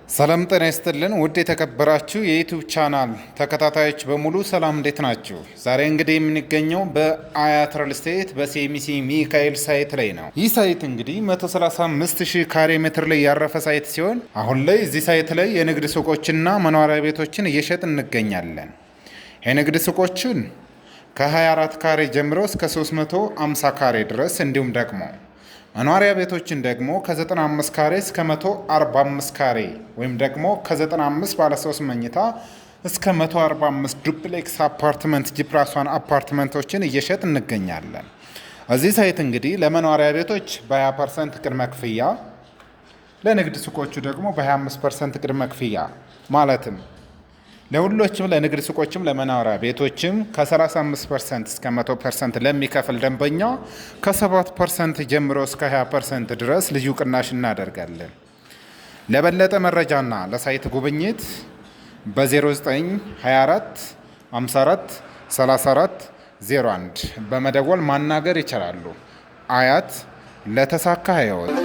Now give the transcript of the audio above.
ሰላም ጤና ይስጥልን ውድ የተከበራችሁ የ YouTube channel ተከታታዮች በሙሉ ሰላም፣ እንዴት ናችሁ? ዛሬ እንግዲህ የምንገኘው በአያት ሪል ስቴት በሲኤምሲ ሚካኤል site ላይ ነው። ይህ site እንግዲህ 135 ሺህ ካሬ ሜትር ላይ ያረፈ site ሲሆን አሁን ላይ እዚህ site ላይ የንግድ ሱቆችና መኖሪያ ቤቶችን እየሸጥን እንገኛለን። የንግድ ሱቆችን ከ24 ካሬ ጀምሮ እስከ 350 ካሬ ድረስ፣ እንዲሁም ደግሞ መኖሪያ ቤቶችን ደግሞ ከ95 ካሬ እስከ 145 ካሬ ወይም ደግሞ ከ95 ባለ 3 መኝታ እስከ 145 duplex አፓርትመንት G+1 አፓርትመንቶችን እየሸጥን እንገኛለን። እዚህ site እንግዲህ ለመኖሪያ ቤቶች በ20% ቅድመ ክፍያ፣ ለንግድ ሱቆቹ ደግሞ በ25% ቅድመ ክፍያ፣ ማለትም ለሁሎችም ለንግድ ሱቆችም ለመኖሪያ ቤቶችም ከ35% እስከ 100% ለሚከፍል ደንበኛ ከ7% ጀምሮ እስከ 20% ድረስ ልዩ ቅናሽ እናደርጋለን። ለበለጠ መረጃና ለ site ጉብኝት በ0924 54 34 01 በመደወል ማናገር ይችላሉ። አያት ለተሳካ ህይወት።